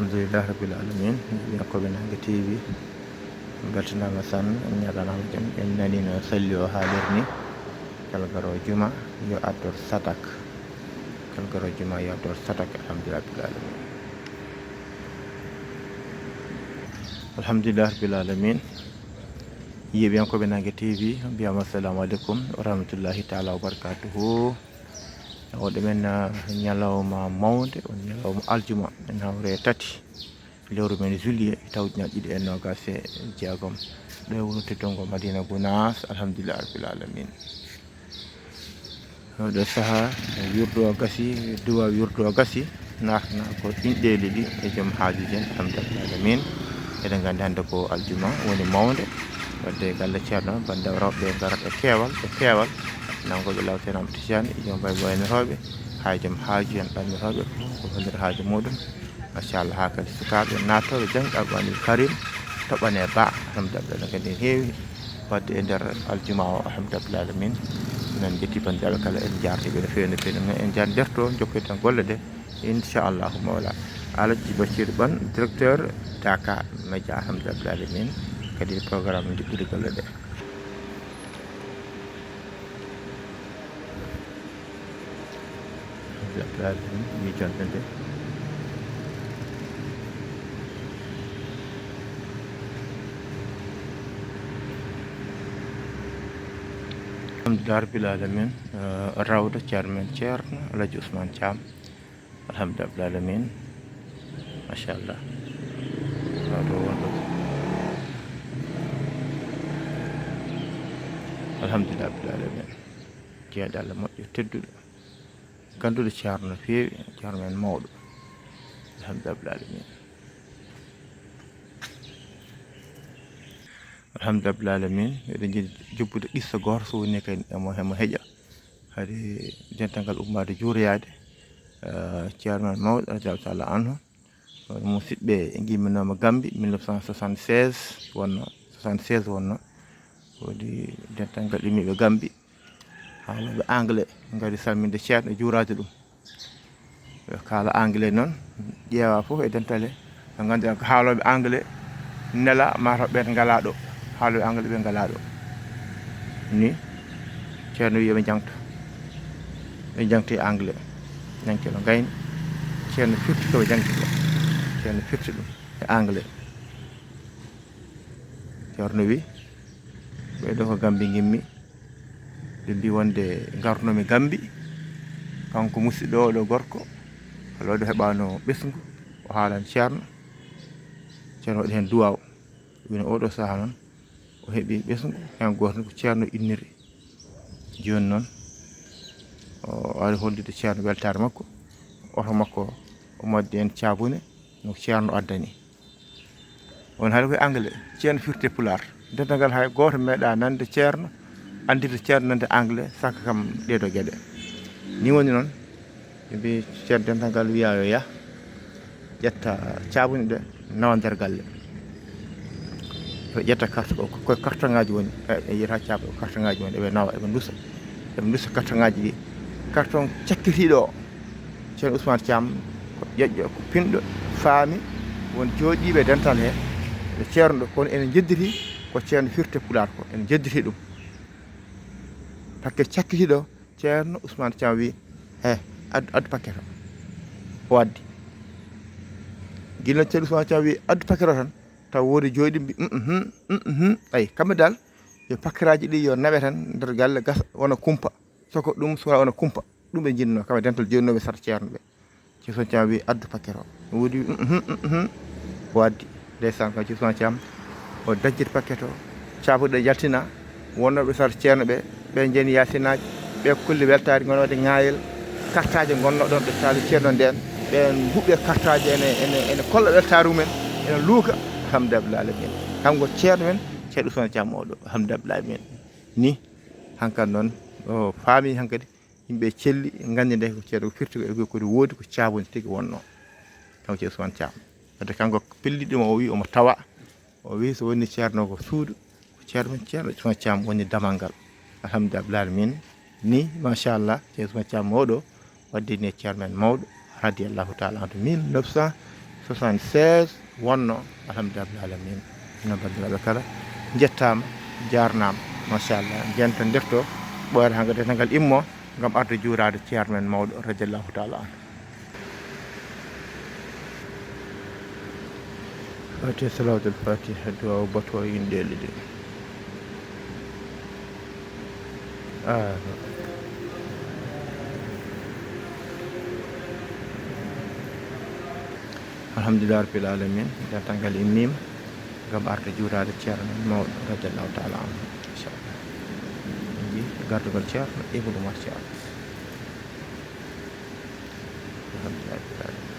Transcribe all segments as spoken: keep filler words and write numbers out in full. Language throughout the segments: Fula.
Alhamdulillah rabbil alamin. Yakoɓe Nange T V, beltanaama tan, ñaaganaama jam. En nanii no salli o haalirni. Kala garoowo juma yo addor sadak. Kala garoowo juma yo addor sadak. Alhamdulillah rabbil alamin. Alhamdulillah rabbil alamin. Yeeɓiyankooɓe Nange T V, mbiyama assalamu aleykum wa rahmatullahi taala wa barakatuhu. Oɗo men, ah, ñalawma mawnde, on ñalawma aljuma, en hawre tati, lewru men juillet, tawti ñaɗ ɗiɗi e nogas e jeegom. Ɗo e wuro teddungo Madina Gunaas, alhamdulillah rabbil alamin. Oɗo saha, wirdu o gasi, duwa wirdu o gasi, naatna ko inɗeeli ɗi e joom haajuji en, alhamdulillah rabbil alamin. Eɗen nganndi hannde ko aljuma woni mawnde, wadde galle ceerno, banndiraaɓe rewɓe ngarat e keewal, e peewal, nanngooɓe law Seynaa Ahmad Tijaan, e joom bay boyanirooɓe, haa e joom haaju en ɗammirooɓe, fof ko hollir haaju muɗum. Machallah, haa kadi sukaaɓe naatooɓe jaŋde Alqur'aanul Karim, toɓɓane ba, alhamdulillah, kadi ne heewi waɗde e nder aljuma o, alhamdulillah alamin. Minen njetti banndiraaɓe kala, en njaarti ɓe no feewi, no feewi, no en njaarti nderto, jokkoyten golle ɗe, inchallahu mawla. Alhaji Bachir Ban, directeur Daka Média, alhamdulillah alamin, kadi programme njiɗɗude golle ɗe. Alhamdulillah, mi jonta nde. Alhamdulillah rabbil alamin. Eh, rawda ceerno men, ceerno Alhaji Ousmane Thiam. Alhamdulillah rabbil alamin. Machallah. Rawda wonɗo. Alhamdulillah rabbil alamin. Jeeɗa Allah moƴƴo, tedduɗo, ganduɗo ceerno no feewi, ceerno men mawɗo. Alhamdulillah rabbil alamin. Alhamdulillah rabbil alamin. Eɗen jiɗi jubbude qissa gooto, so woni kadi emo, emo heƴa. Kadi dental ngal ummaade juuroyaade, eh, ceerno men mawɗo, radiyallahu taala anhu. Musidɓe, en imminooma Gambi, mille neuf cent soixante-seize wonno, soixante-seize wonno. Woodi dental ngal immiiɓe Gambi, haalooɓe anglais, ngari salminde ceerno e juuraade ɗum. Ɓe kaala anglais noon, ƴeewa fof e dental he, ɓe ngannduɗaa ko haalooɓe anglais nela, mataw ɓeen ngalaa ɗo, haalooɓe anglais ɓe ngalaa ɗo. Ni, ceerno wiyi ɓe njangta, ɓe njangta e anglais. Ñaŋ ceerno ngayni, ceerno firti ko ɓe njangti ko, ceerno firti ɗum e anglais. Ceerno wi, ɓeɗo ko Gambi ngimmi. Ɓe mbi wonde ngarnomi Gambi. Kanko musidɗo oɗo gorko, haalooɓe heɓano ɓesngu, o haalan ceerno. Ceerno waɗi heen duwaaw. Wino oɗo saha noon, o heɓi ɓesngu, heen gooto ko ceerno inniri. Jooni noon, o ari hollude ceerno weltaare makko. Oto makko, o moddi en caabune, no ceerno addani. On haali koye anglais, ceerno firti e pulaar. Dental ngal hay gooto meeɗa nande ceerno, anndirde ceerno nande anglais, saka kam ɗeeɗo geɗe. Ni woni noon, ɓe mbi ceerno dental ngal wiya yo yah, ƴetta caabune ɗe, nawa nder galle. Ɓe ƴetta carte ko, ko carton ngaji woni, e, e yiyata caabu ko carton ngaji woni, eɓe nawa, eɓe ndusa, eɓe ndusa carton ngaji ɗi. Carton cakkitiiɗo o, ceerno Ousmane Thiam, ko ƴoƴƴo, ko pinɗo, faami, won jooɗiiɓe dental he, ɓe ceerno ɗo, kono ene njedditi ko ceerno firti e pulaar ko, ene njedditi ɗum. Paquet cakkitiiɗo, ceerno Ousmane Thiam wi, "He, addu, addu paquet o." O addi. Gila ceerno Ousmane Thiam wi, "Addu paquet o," tan, taw woodi jooɗiiɓe mbi, "Uhum, uhum." Ayi, kamɓe dal, yo paquetaaji ɗi yo nawe tan nder galle, gasa, wona kumpa. Soko ɗum, so wona kumpa. Ɗum ɓe njinnoo, kamɓe dental jonnooɓe sara ceerno ɓe. Ceerno Ousmane Thiam wi, "Addu paquet o." Ɗum woodi wi, "Uhum, uhum." O addi. Ndeysaan, kam Ceerno Ousmane Thiam, o dajjiti paquet o. Caabuɗe yaltina. Wonnooɓe sara ceerno ɓe, ɓe njani yaasinaaji, ɓe kolli weltaare, ngona waɗde ŋaayel. Kartaaji ngonnoo ɗoon, ɓe kaali ceerno ndeen. Ɓeen mbuɓɓe kartaaji ene, ene, ene kolla weltaare mumen, ene luuka. Alhamdulillah alamin. Kanko ceerno men, ceerno Ousmane Thiam mawɗo. Alhamdulillah alamin. Ni, hankadi noon, o faami hankadi. Yimɓe celli, nganndi nde ko ceerno firti ko, e ko woodi ko caabunde tigi wonnoo. Kanko Ceerno Ousmane Thiam. Wadde kanko pelliɗo mo, o wi omo tawa. O wi so woni ceerno ko suudu, ko ceerno men ceerno Ousmane Thiam woni damal ngal. Alhamdulillah alamin. Ni, machallah, Ceerno Ousmane Thiam mawɗo, wadde ni ceerno men mawɗo, radiyallahu taala anhu, mille neuf cent soixante-seize wonno. Alhamdulillahi rabbil alamin. No banndiraaɓe kala, njettaama, jaarnaama, machallah. Njentondirto ɓooyata hannga dental ngal immo ngam arde juuraade ceerno men mawɗo, radiyallahu taala anhu. Fatiha, salawatul fatiha, duwaawu bato, inɗeele ɗe. Ah. Alhamdulillah rabbil alamin. Dental ngal immiima ngam arde juuraade ceerno men mawɗo, radiyallahu taala anhu. Inchallah. En nji gardugol ceerno Ibnu Umar Thiam. Alhamdulillah rabbil alamin.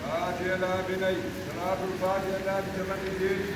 Faatiha laabi nayi, salaatul faatiha laabi capanɗe jeeɗiɗi.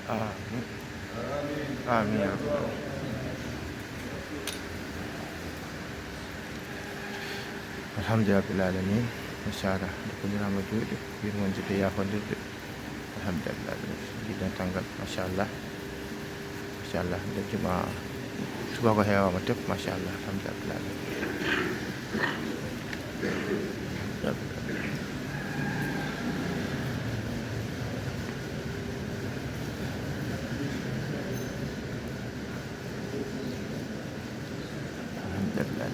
Amin. Amin ya rabbal alamin. Alhamdulillah rabbil alamin. Machallah, nde ko ñaama juuɗe, yurmondirde, yaafondirde. Alhamdulillah rabbil alamin. Jiɗɗen tanngal, machallah. Machallah, nde juma subaka heewaama tep, machallah, alhamdulillah. Alhamdulillah.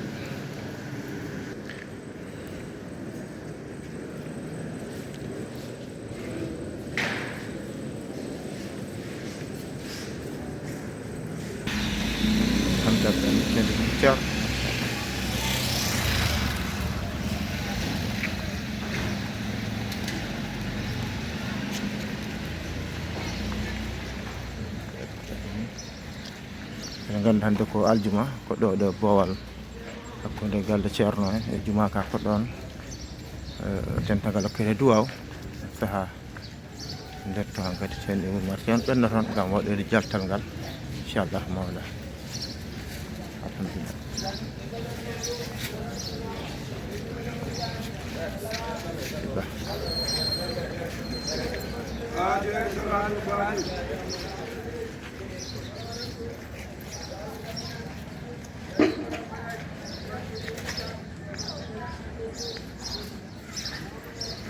Ceerno. Eɗen nganndi hannde ko aljuma, ko ɗo, ɗo Boowal, hakkunde galle Ceerno en e juma ka, ko ɗoon, eh, dental ngal okkete duwaaw, sahaa. Nder to hankadi Ceerno Ibou Oumar Thiam ɓenno toon ngam waɗoyde jaltal ngal, inchallah mawla. Alhamdulillah.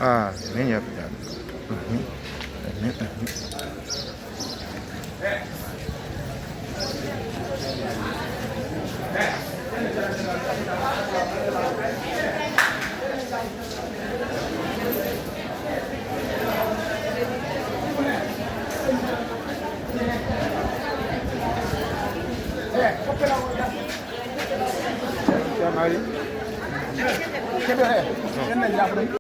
Ah, min yabta.